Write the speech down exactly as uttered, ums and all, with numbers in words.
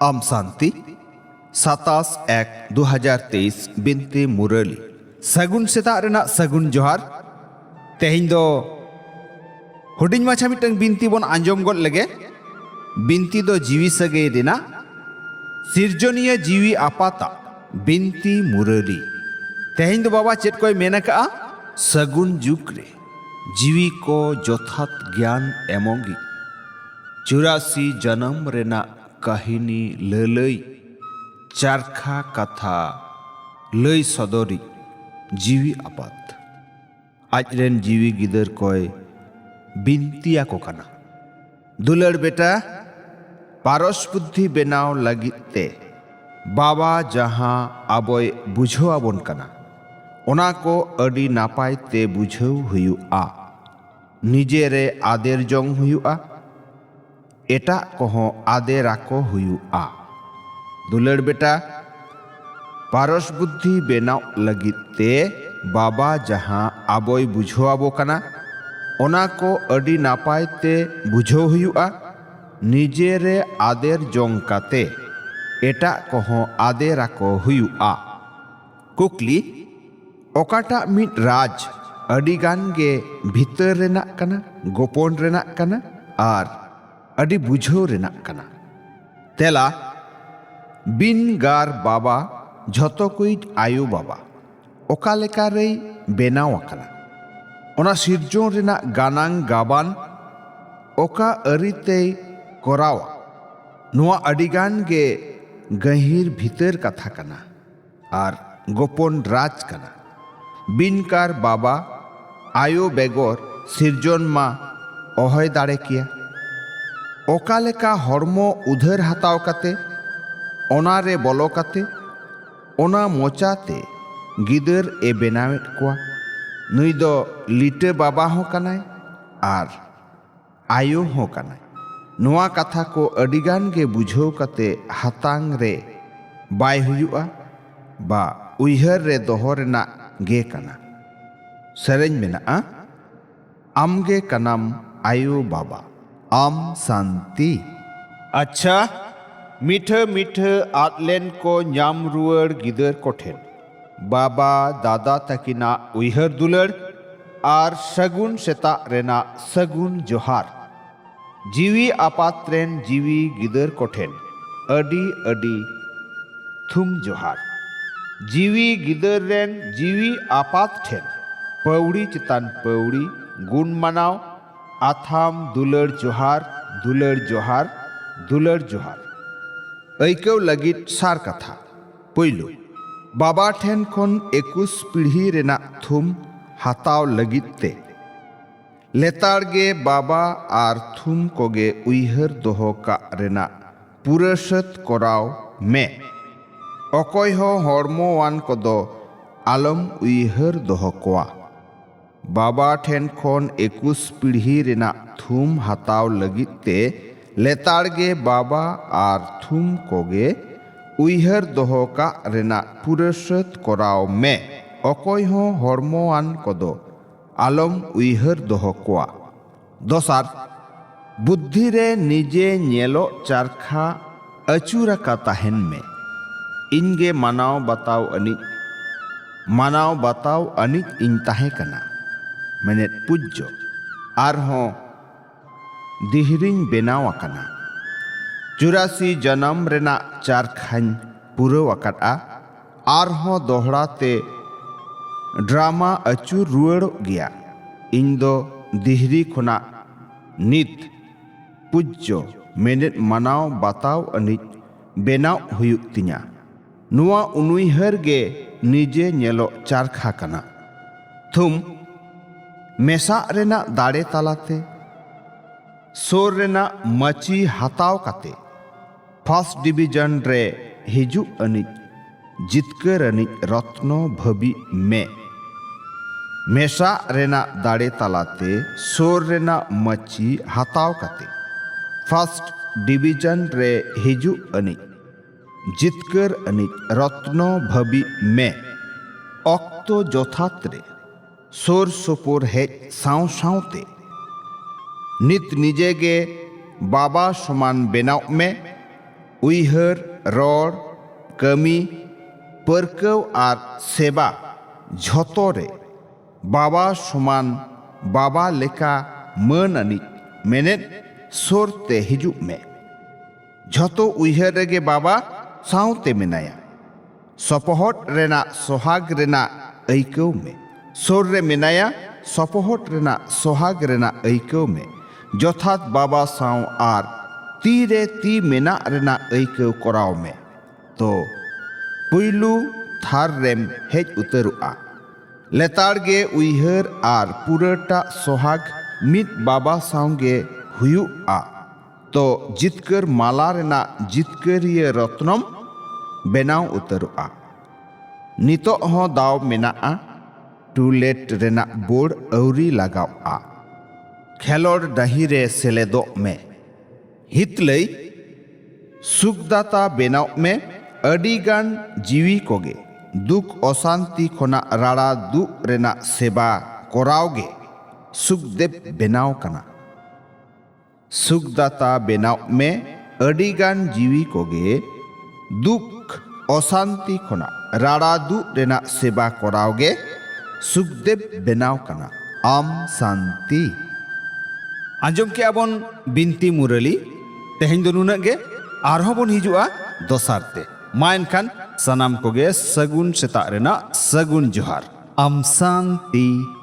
ᱟᱢ ᱥᱟᱱᱛᱤ, ᱥᱟᱛᱟᱥ ᱮᱠ ᱫᱩ ᱦᱟᱡᱟᱨ ᱛᱮᱭᱤᱥ, ᱵᱤᱱᱛᱤ ᱢᱩᱨᱟᱹᱞᱤ᱾ ᱥᱟᱹᱜᱩᱱ ᱥᱮᱛᱟᱜ ᱨᱮᱱᱟᱜ ᱥᱟᱹᱜᱩᱱ ᱡᱚᱦᱟᱨ᱾ ᱛᱮᱦᱮᱧ ᱫᱚ ᱦᱩᱰᱤᱧ ᱢᱟᱪᱷᱟ ᱢᱤᱫᱴᱟᱝ ᱵᱤᱱᱛᱤ ᱵᱚᱱ ᱟᱸᱡᱚᱢ ᱜᱚᱫ ᱞᱮᱜᱮ᱾ ᱵᱤᱱᱛᱤ ᱫᱚ ᱡᱤᱣᱤ ᱥᱟᱹᱜᱟᱹᱭ ᱨᱮᱱᱟᱜ, ᱥᱤᱨᱡᱚᱱᱤᱭᱟᱹ ᱡᱤᱣᱤ ᱟᱯᱟᱛᱟᱜ ᱵᱤᱱᱛᱤ ᱢᱩᱨᱟᱹᱞᱤ᱾ ᱛᱮᱦᱮᱧ ᱫᱚ ᱵᱟᱵᱟ ᱪᱮᱫ ᱠᱚᱭ ᱢᱮᱱ ᱟᱠᱟᱜᱼᱟ? ᱥᱟᱹᱜᱩᱱ ᱡᱩᱜᱽ ᱨᱮ ᱡᱤᱣᱤ ᱠᱚ ᱡᱚᱛᱷᱟᱛ ᱜᱮᱭᱟᱱ ᱮᱢᱚᱜᱤᱡ, ᱪᱩᱨᱟᱥᱤ ᱡᱟᱱᱟᱢ ᱨᱮᱱᱟᱜ ᱠᱟᱹᱦᱤᱱᱤ ᱞᱟᱹᱞᱟᱹᱭ, ᱪᱟᱨᱠᱷᱟ ᱠᱟᱛᱷᱟ ᱞᱟᱹᱭ ᱥᱚᱫᱚᱨᱤᱡ ᱡᱤᱣᱤ ᱟᱯᱟᱛ ᱟᱡᱨᱮᱱ ᱡᱤᱣᱤ ᱜᱤᱫᱟᱹᱨ ᱠᱚᱭ ᱵᱤᱱᱛᱤ ᱟᱠᱚ ᱠᱟᱱᱟ᱾ ᱫᱩᱞᱟᱹᱲ ᱵᱮᱴᱟ, ᱯᱟᱨᱚᱥ ᱵᱩᱫᱽᱫᱷᱤ ᱵᱮᱱᱟᱣ ᱞᱟᱹᱜᱤᱫ ᱛᱮ ᱵᱟᱵᱟ ᱡᱟᱦᱟᱸ ᱟᱵᱚᱭ ᱵᱩᱡᱷᱟᱹᱣ ᱟᱵᱚᱱ ᱠᱟᱱᱟ, ᱚᱱᱟ ᱠᱚ ᱟᱹᱰᱤ ᱱᱟᱯᱟᱭ ᱛᱮ ᱵᱩᱡᱷᱟᱹᱣ ᱦᱩᱭᱩᱜᱼᱟ᱾ ᱱᱤᱡᱮᱨᱮ ᱟᱫᱮᱨ ᱡᱚᱝ ᱦᱩᱭᱩᱜᱼᱟ, ᱮᱴᱟᱜ ᱠᱚᱦᱚᱸ ᱟᱫᱮᱨ ᱟᱠᱚ ᱦᱩᱭᱩᱜᱼᱟ᱾ ᱫᱩᱞᱟᱹᱲ ᱵᱮᱴᱟ, ᱯᱟᱨᱚᱥ ᱵᱩᱫᱽᱫᱷᱤ ᱵᱮᱱᱟᱣ ᱞᱟᱹᱜᱤᱫ ᱛᱮ ᱵᱟᱵᱟ ᱡᱟᱦᱟᱸ ᱟᱵᱚᱭ ᱵᱩᱡᱷᱟᱹᱣ ᱟᱵᱚ ᱠᱟᱱᱟ, ᱚᱱᱟ ᱠᱚ ᱟᱹᱰᱤ ᱱᱟᱯᱟᱭ ᱛᱮ ᱵᱩᱡᱷᱟᱹᱣ ᱦᱩᱭᱩᱜᱼᱟ᱾ ᱱᱤᱡᱮᱨᱮ ᱟᱫᱮᱨ ᱡᱚᱝ ᱠᱟᱛᱮ ᱮᱴᱟᱜ ᱠᱚᱦᱚᱸ ᱟᱫᱮᱨ ᱟᱠᱚ ᱦᱩᱭᱩᱜᱼᱟ᱾ ᱠᱩᱠᱞᱤ, ᱚᱠᱟᱴᱟᱜ ᱢᱤᱫ ᱨᱟᱡᱽ ᱟᱹᱰᱤ ᱜᱟᱱ ᱜᱮ ᱵᱷᱤᱛᱟᱹᱨ ᱨᱮᱱᱟᱜ ᱠᱟᱱᱟ, ᱜᱳᱯᱚᱱ ᱨᱮᱱᱟᱜ ᱠᱟᱱᱟ ᱟᱨ ᱟᱹᱰᱤ ᱵᱩᱡᱷᱟᱹᱣ ᱨᱮᱱᱟᱜ ᱠᱟᱱᱟ? ᱛᱮᱞᱟ, ᱵᱤᱱ ᱜᱟᱨ ᱵᱟᱵᱟ ᱡᱷᱚᱛᱚ ᱠᱚᱭᱤᱡ ᱟᱭᱳ ᱵᱟᱵᱟ ᱚᱠᱟ ᱞᱮᱠᱟ ᱨᱮᱭ ᱵᱮᱱᱟᱣ ᱟᱠᱟᱱᱟ? ᱚᱱᱟ ᱥᱤᱨᱡᱚᱱ ᱨᱮᱱᱟᱜ ᱜᱟᱱᱟᱝ ᱜᱟᱵᱟᱱ ᱚᱠᱟ ᱟᱹᱨᱤ ᱛᱮᱭ ᱠᱚᱨᱟᱣᱟ? ᱱᱚᱣᱟ ᱟᱹᱰᱤ ᱜᱟᱱ ᱜᱮ ᱜᱟᱹᱦᱤᱨ ᱵᱷᱤᱛᱟᱹᱨ ᱠᱟᱛᱷᱟ ᱠᱟᱱᱟ ᱟᱨ ᱜᱳᱯᱚᱱ ᱨᱟᱡᱽ ᱠᱟᱱᱟ᱾ ᱵᱤᱱᱠᱟᱨ ᱵᱟᱵᱟ ᱟᱭᱳ ᱵᱮᱜᱚᱨ ᱥᱤᱨᱡᱚᱱ ᱢᱟ ᱚᱦᱚᱭ ᱫᱟᱲᱮ ᱠᱮᱭᱟ᱾ ᱚᱠᱟ ᱞᱮᱠᱟ ᱦᱚᱲᱢᱚ ᱩᱫᱷᱟᱹᱨ ᱦᱟᱛᱟᱣ ᱠᱟᱛᱮ, ᱚᱱᱟ ᱨᱮ ᱵᱚᱞᱚ ᱠᱟᱛᱮ, ᱚᱱᱟ ᱢᱚᱪᱟ ᱛᱮ ᱜᱤᱫᱟᱹᱨ ᱮ ᱵᱮᱱᱟᱣᱮᱫ ᱠᱚᱣᱟ᱾ ᱱᱩᱭ ᱫᱚ ᱞᱤᱴᱟᱹ ᱵᱟᱵᱟ ᱦᱚᱸ ᱠᱟᱱᱟᱭ ᱟᱨ ᱟᱭᱳ ᱦᱚᱸ ᱠᱟᱱᱟᱭ᱾ ᱱᱚᱣᱟ ᱠᱟᱛᱷᱟ ᱠᱚ ᱟᱹᱰᱤ ᱜᱟᱱ ᱜᱮ ᱵᱩᱡᱷᱟᱹᱣ ᱠᱟᱛᱮ ᱦᱟᱛᱟᱝ ᱨᱮ ᱵᱟᱭ ᱦᱩᱭᱩᱜᱼᱟ, ᱵᱟ ᱩᱭᱦᱟᱹᱨ ᱨᱮ ᱫᱚᱦᱚ ᱨᱮᱱᱟᱜ ᱜᱮ ᱠᱟᱱᱟ᱾ ᱥᱮᱨᱮᱧ ᱢᱮᱱᱟᱜᱼᱟ, ᱟᱢᱜᱮ ᱠᱟᱱᱟᱢ ᱟᱭᱳ ᱵᱟᱵᱟ, ᱟᱢ ᱥᱟᱱᱛᱤ᱾ ᱟᱪᱪᱷᱟ, ᱢᱤᱴᱷᱟᱹ ᱢᱤᱴᱷᱟᱹ ᱟᱫ ᱞᱮᱱ ᱠᱚ ᱧᱟᱢ ᱨᱩᱣᱟᱹᱲ ᱜᱤᱫᱟᱹᱨ ᱠᱚᱴᱷᱮᱱ ᱵᱟᱵᱟ ᱫᱟᱫᱟ ᱛᱟᱹᱠᱤᱱᱟᱜ ᱩᱭᱦᱟᱹᱨ ᱫᱩᱞᱟᱹᱲ ᱟᱨ ᱥᱟᱹᱜᱩᱱ ᱥᱮᱛᱟᱜ ᱨᱮᱱᱟᱜ ᱥᱟᱹᱜᱩᱱ ᱡᱚᱦᱟᱨ᱾ ᱡᱤᱣᱤ ᱟᱯᱟᱛ ᱨᱮᱱ ᱡᱤᱣᱤ ᱜᱤᱫᱟᱹᱨ ᱠᱚᱴᱷᱮᱱ ᱟᱹᱰᱤ ᱟᱹᱰᱤ ᱛᱷᱩᱢ ᱡᱚᱦᱟᱨ᱾ ᱡᱤᱣᱤ ᱜᱤᱫᱟᱹᱨ ᱨᱮᱱ ᱡᱤᱣᱤ ᱟᱯᱟᱛ ᱴᱷᱮᱱ ᱯᱟᱹᱣᱲᱤ ᱪᱮᱛᱟᱱ ᱯᱟᱹᱣᱲᱤ ᱜᱩᱱ ᱢᱟᱱᱟᱣ ᱟᱛᱷᱟᱢ ᱫᱩᱞᱟᱹᱲ ᱡᱚᱦᱟᱨ, ᱫᱩᱞᱟᱹᱲ ᱡᱚᱦᱟᱨ, ᱫᱩᱞᱟᱹᱲ ᱡᱚᱦᱟᱨ᱾ ᱟᱹᱭᱠᱟᱹᱣ ᱞᱟᱹᱜᱤᱫ ᱥᱟᱨ ᱠᱟᱛᱷᱟ᱾ ᱯᱩᱭᱞᱩ, ᱵᱟᱵᱟ ᱴᱷᱮᱱ ᱠᱷᱚᱱ ᱮᱠᱩᱥ ᱯᱤᱲᱦᱤ ᱨᱮᱱᱟᱜ ᱛᱷᱩᱢ ᱦᱟᱛᱟᱣ ᱞᱟᱹᱜᱤᱫ ᱛᱮ ᱞᱮᱛᱟᱲ ᱜᱮ ᱵᱟᱵᱟ ᱟᱨ ᱛᱷᱩᱢ ᱠᱚᱜᱮ ᱩᱭᱦᱟᱹᱨ ᱫᱚᱦᱚ ᱠᱟᱜ ᱨᱮᱱᱟᱜ ᱯᱩᱨᱟᱹ ᱥᱟᱹᱛ ᱠᱚᱨᱟᱣ ᱢᱮ᱾ ᱚᱠᱚᱭ ᱦᱚᱸ ᱦᱚᱲᱢᱚᱣᱟᱱ ᱠᱚᱫᱚ ᱟᱞᱚᱢ ᱩᱭᱦᱟᱹᱨ ᱫᱚᱦᱚ ᱠᱚᱣᱟ᱾ ᱵᱟᱵᱟ ᱴᱷᱮᱱ ᱠᱷᱚᱱ ᱮᱠᱩᱥ ᱯᱤᱲᱦᱤ ᱨᱮᱱᱟᱜ ᱛᱷᱩᱢ ᱦᱟᱛᱟᱣ ᱞᱟᱹᱜᱤᱫ ᱛᱮ ᱞᱮᱛᱟᱲ ᱜᱮ ᱵᱟᱵᱟ ᱟᱨ ᱛᱷᱩᱢ ᱠᱚᱜᱮ ᱩᱭᱦᱟᱹᱨ ᱫᱚᱦᱚ ᱠᱟᱜ ᱨᱮᱱᱟᱜ ᱯᱩᱨᱟᱹ ᱥᱟᱹᱛ ᱠᱚᱨᱟᱣ ᱢᱮ᱾ ᱚᱠᱚᱭ ᱦᱚᱸ ᱦᱚᱲᱢᱚᱣᱟᱱ ᱠᱚᱫᱚ ᱟᱞᱚᱢ ᱩᱭᱦᱟᱹᱨ ᱫᱚᱦᱚ ᱠᱚᱣᱟ᱾ ᱫᱚᱥᱟᱨ, ᱵᱩᱫᱽᱫᱷᱤ ᱨᱮ ᱱᱤᱡᱮ ᱧᱮᱞᱚᱜ ᱪᱟᱨᱠᱷᱟ ᱟᱹᱪᱩᱨᱟᱠᱟ ᱛᱟᱦᱮᱱ ᱢᱮ᱾ ᱤᱧ ᱜᱮ ᱢᱟᱱᱟᱣ ᱵᱟᱛᱟᱣ ᱟᱹᱱᱤᱡ, ᱢᱟᱱᱟᱣ ᱵᱟᱛᱟᱣ ᱟᱹᱱᱤᱡ ᱤᱧ ᱛᱟᱦᱮᱸ ᱠᱟᱱᱟ᱾ ᱢᱮᱱᱮᱫ ᱯᱩᱡᱽᱡᱚ, ᱟᱨᱦᱚᱸ ᱫᱤᱦᱨᱤᱧ ᱵᱮᱱᱟᱣ ᱟᱠᱟᱱᱟ᱾ ᱪᱩᱨᱟᱥᱤ ᱡᱟᱱᱟᱢ ᱨᱮᱱᱟᱜ ᱪᱟᱨᱠᱷᱟᱧ ᱯᱩᱨᱟᱹᱣ ᱟᱠᱟᱫᱼᱟ᱾ ᱟᱨᱦᱚᱸ ᱫᱚᱦᱲᱟ ᱛᱮ ᱰᱨᱟᱢᱟ ᱟᱹᱪᱩᱨ ᱨᱩᱣᱟᱹᱲᱚᱜ ᱜᱮᱭᱟ᱾ ᱤᱧ ᱫᱚ ᱫᱤᱦᱨᱤ ᱠᱷᱚᱱᱟᱜ ᱱᱤᱛ ᱯᱩᱡᱽᱡᱚ ᱢᱮᱱᱮᱫ ᱢᱟᱱᱟᱣ ᱵᱟᱛᱟᱣ ᱟᱹᱱᱤᱡ ᱵᱮᱱᱟᱣ ᱦᱩᱭᱩᱜ ᱛᱤᱧᱟ᱾ ᱱᱚᱣᱟ ᱩᱱᱩᱭᱦᱟᱹᱨ ᱜᱮ ᱱᱤᱡᱮ ᱧᱮᱞᱚᱜ ᱪᱟᱨᱠᱷᱟ ᱠᱟᱱᱟ᱾ ᱛᱷᱩᱢ, ᱢᱮᱥᱟᱜ ᱨᱮᱱᱟᱜ ᱫᱟᱲᱮ ᱛᱟᱞᱟᱛᱮ ᱥᱳᱨ ᱨᱮᱱᱟᱜ ᱢᱟᱹᱪᱤ ᱦᱟᱛᱟᱣ ᱠᱟᱛᱮ ᱯᱷᱟᱥᱴ ᱰᱤᱵᱤᱡᱚᱱ ᱨᱮ ᱦᱤᱡᱩᱜ ᱟᱹᱱᱤᱡ ᱡᱤᱛᱠᱟᱹᱨ ᱟᱹᱱᱤᱡ ᱨᱚᱛᱱᱚ ᱵᱷᱟᱹᱵᱤ ᱢᱮ᱾ ᱢᱮᱥᱟᱜ ᱨᱮᱱᱟᱜ ᱫᱟᱲᱮ ᱛᱟᱞᱟᱛᱮ ᱥᱳᱨ ᱨᱮᱱᱟᱜ ᱢᱟᱹᱪᱤ ᱦᱟᱛᱟᱣ ᱠᱟᱛᱮ ᱯᱷᱟᱥᱴ ᱰᱤᱵᱤᱡᱚᱱ ᱨᱮ ᱦᱤᱡᱩᱜ ᱟᱹᱱᱤᱡ ᱡᱤᱛᱠᱟᱹᱨ ᱟᱹᱱᱤᱡ ᱨᱚᱛᱱᱚ ᱵᱷᱟᱹᱵᱤ ᱢᱮ᱾ ᱚᱠᱛᱚ ᱡᱚᱛᱷᱟᱛ ᱨᱮ ᱥᱳᱨ ᱥᱳᱯᱳᱨ ᱦᱮᱡ ᱥᱟᱶ ᱥᱟᱶᱛᱮ ᱱᱤᱛ ᱱᱤᱡᱮ ᱜᱮ ᱵᱟᱵᱟ ᱥᱚᱢᱟᱱ ᱵᱮᱱᱟᱣᱜ ᱢᱮ᱾ ᱩᱭᱦᱟᱹᱨ, ᱨᱚᱲ, ᱠᱟᱹᱢᱤ, ᱯᱟᱹᱨᱠᱟᱹᱣ ᱟᱨ ᱥᱮᱵᱟ ᱡᱷᱚᱛᱚ ᱨᱮ ᱵᱟᱵᱟ ᱥᱚᱢᱟᱱ, ᱵᱟᱵᱟ ᱞᱮᱠᱟ ᱢᱟᱹᱱ ᱟᱹᱱᱤᱡ ᱢᱮᱱᱮᱫ ᱥᱳᱨ ᱛᱮ ᱦᱤᱡᱩᱜ ᱢᱮ᱾ ᱡᱷᱚᱛᱚ ᱩᱭᱦᱟᱹᱨ ᱨᱮᱜᱮ ᱵᱟᱵᱟ ᱥᱟᱶᱛᱮ ᱢᱮᱱᱟᱭᱟ᱾ ᱥᱚᱯᱚᱦᱚᱫ ᱨᱮᱱᱟᱜ ᱥᱚᱦᱟᱜᱽ ᱨᱮᱱᱟᱜ ᱟᱹᱭᱠᱟᱹᱣ ᱢᱮ᱾ ᱥᱳᱨ ᱨᱮ ᱢᱮᱱᱟᱭᱟ, ᱥᱚᱯᱚᱦᱚᱫ ᱨᱮᱱᱟᱜ ᱥᱚᱦᱟᱜᱽ ᱨᱮᱱᱟᱜ ᱟᱹᱭᱠᱟᱹᱣ ᱢᱮ᱾ ᱡᱚᱛᱷᱟᱛ ᱵᱟᱵᱟ ᱥᱟᱶ ᱟᱨ ᱛᱤ ᱨᱮ ᱛᱤ ᱢᱮᱱᱟᱜ ᱨᱮᱱᱟᱜ ᱟᱹᱭᱠᱟᱹᱣ ᱠᱚᱨᱟᱣ ᱢᱮ᱾ ᱛᱚ ᱯᱩᱭᱞᱩ ᱛᱷᱟᱨ ᱨᱮᱢ ᱦᱮᱡ ᱩᱛᱟᱹᱨᱚᱜᱼᱟ᱾ ᱞᱮᱛᱟᱲ ᱜᱮ ᱩᱭᱦᱟᱹᱨ ᱟᱨ ᱯᱩᱨᱟᱹᱴᱟᱜ ᱥᱚᱦᱟᱜᱽ ᱢᱤᱫ ᱵᱟᱵᱟ ᱥᱟᱶ ᱜᱮ ᱦᱩᱭᱩᱜᱼᱟ᱾ ᱛᱚ ᱡᱤᱛᱠᱟᱹᱨ ᱢᱟᱞᱟ ᱨᱮᱱᱟᱜ ᱡᱤᱛᱠᱟᱹᱨᱤᱭᱟᱹ ᱨᱚᱛᱱᱚᱢ ᱵᱮᱱᱟᱣ ᱩᱛᱟᱹᱨᱚᱜᱼᱟ᱾ ᱱᱤᱛᱚᱜ ᱦᱚᱸ ᱫᱟᱣ ᱢᱮᱱᱟᱜᱼᱟ᱾ ᱴᱩᱞᱮᱴ ᱨᱮᱱᱟᱜ ᱵᱳᱲ ᱟᱹᱣᱨᱤ ᱞᱟᱜᱟᱣᱼᱟ᱾ ᱠᱷᱮᱞᱚᱰ ᱰᱟᱹᱦᱤ ᱨᱮ ᱥᱮᱞᱮᱫᱚᱜ ᱢᱮ᱾ ᱦᱤᱛᱞᱟᱹᱭ, ᱥᱩᱠᱫᱟᱛᱟ ᱵᱮᱱᱟᱣ ᱢᱮ᱾ ᱟᱹᱰᱤ ᱜᱟᱱ ᱡᱤᱣᱤ ᱠᱚᱜᱮ ᱫᱩᱠ ᱚᱥᱟᱱᱛᱤ ᱠᱷᱚᱱᱟᱜ ᱨᱟᱲᱟ ᱫᱩᱜ ᱨᱮᱱᱟᱜ ᱥᱮᱵᱟ ᱠᱚᱨᱟᱣ ᱜᱮ ᱥᱩᱠᱫᱮᱵ ᱵᱮᱱᱟᱣ ᱠᱟᱱᱟ᱾ ᱥᱩᱠᱫᱟᱛᱟ ᱵᱮᱱᱟᱣ ᱢᱮ᱾ ᱟᱹᱰᱤ ᱜᱟᱱ ᱡᱤᱣᱤ ᱠᱚᱜᱮ ᱫᱩᱠ ᱚᱥᱟᱱᱛᱤ ᱠᱷᱚᱱᱟᱜ ᱨᱟᱲᱟ ᱫᱩᱜ ᱨᱮᱱᱟᱜ ᱥᱮᱵᱟ ᱠᱚᱨᱟᱣ ᱜᱮ ᱥᱩᱠᱫᱮᱵ ᱵᱮᱱᱟᱣ ᱠᱟᱱᱟ᱾ ᱟᱢ ᱥᱟᱱᱛᱤ᱾ ᱟᱸᱡᱚᱢ ᱠᱮᱜᱼᱟ ᱵᱚᱱ ᱵᱤᱱᱛᱤ ᱢᱩᱨᱟᱹᱞᱤ᱾ ᱛᱮᱦᱮᱧ ᱫᱚ ᱱᱩᱱᱟᱹᱜ ᱜᱮ᱾ ᱟᱨᱦᱚᱸ ᱵᱚᱱ ᱦᱤᱡᱩᱜᱼᱟ ᱫᱚᱥᱟᱨ ᱛᱮ᱾ ᱢᱟ ᱮᱱᱠᱷᱟᱱ ᱥᱟᱱᱟᱢ ᱠᱚᱜᱮ ᱥᱟᱹᱜᱩᱱ ᱥᱮᱛᱟᱜ ᱨᱮᱱᱟᱜ ᱥᱟᱹᱜᱩᱱ ᱡᱚᱦᱟᱨ᱾ ᱟᱢ ᱥᱟᱱᱛᱤ᱾